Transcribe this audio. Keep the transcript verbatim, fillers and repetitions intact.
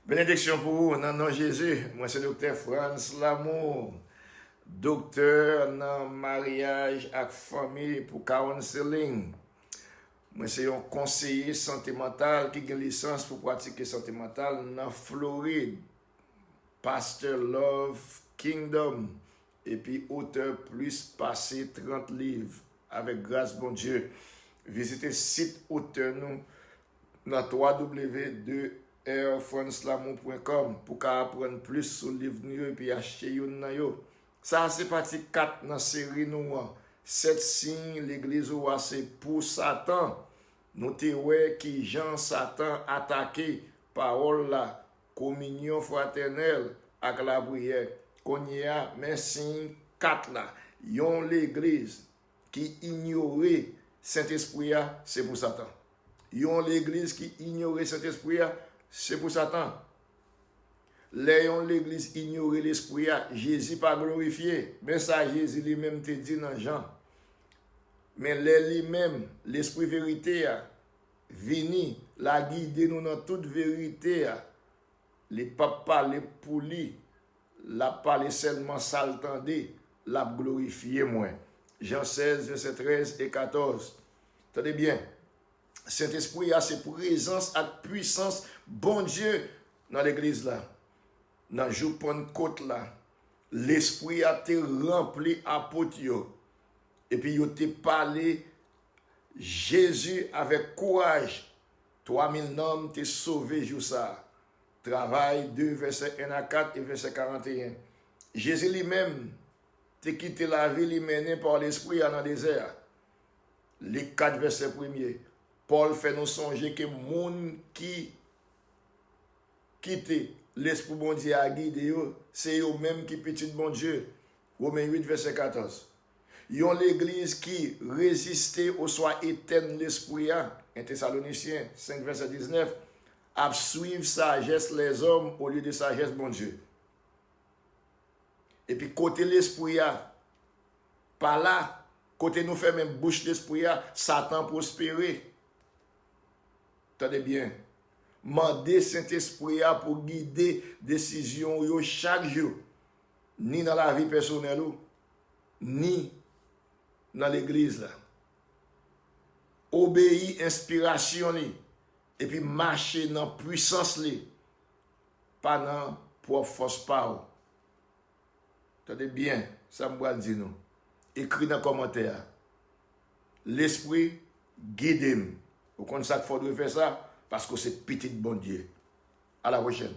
Benediksyon pou ou nan non Jezi. Mwen se Doktè Frantz Lamour, doktè nan maryaj ak fanmi pou Counseling. Mwen se yon konseye sante mantal ki gen lisans pou pratike sante mantal nan Florid. Pastor Love Kingdom, epi otè plis pase trant liv avèk gras Bondye. Vizite sit otè nou nan w w w de r franslamour pwen kòm pou w ka aprann plis sou liv nou yo epi achte youn nan yo. Sa a se pati kat nan seri nou an, Sèt Siy Legliz Owa se pou Satan. Nou te wè kijan Satan atake pawòl la, kominyon fratènèl ak lapriyè. Kounye a, men siy kat la. Yon legliz ki inyore Sentespri a, se pou Satan. Yon legliz ki inyore Sentespri a, se pou Satan. Lè yon legliz inyore Lespri a, Jezi pa glorifye. Men sa Jezi li menm te di nan Jan. Men lè li menm, Lespri verite a, vini, l a gide nou nan tout verite a. Li p ap pale pou li, l ap pale sèlman sa l tande, l ap glorifye mwen. Jan sèz, vèsè trèz e katòz. Tande byen, Sentespri a se prezans ak pwisans Bondye nan legliz la. Nan jou Pannkot la, Lespri a te ranpli apot yo, epi yo te pale Jezi avèk kouraj. Twa mil nanm te sove jou sa a. Travay de, vèsè en a kat e vèsè karanteyen. Jezi li menm te kite lavi li mennen pa Lespri a nan dezè a. Lik kat, vèsè premye. Pòl fè nou sonje ke moun ki kite Lespri Bondye a gide yo, se yo menm ki pitit Bondye. Women uit, vèsè katòz. Yon legliz ki reziste oswa etèn Lespri a, en Tesalonisyen senk, vèsè diznèf, ap swiv sajès lèzòm olye de sajès Bondye. Epi kote Lespri a pa la, kote nou fèmen bouch Lespri a, Satan pwospere. Tande byen. Mande Sentespri a pou gide desizyon w yo chak jou, ni nan lavi pèsonèl ou, ni nan legliz la. Obeyi enspirasyon li, epi mache nan pwisans li, pa nan pwòp fòs pa w. Tande byen sa m pral di nou. Ekri nan kòmantè a. Lespri, gide m. Ou konn sa k fè w dwe fè sa? Paske w se pitit Bondye. A la pwochèn.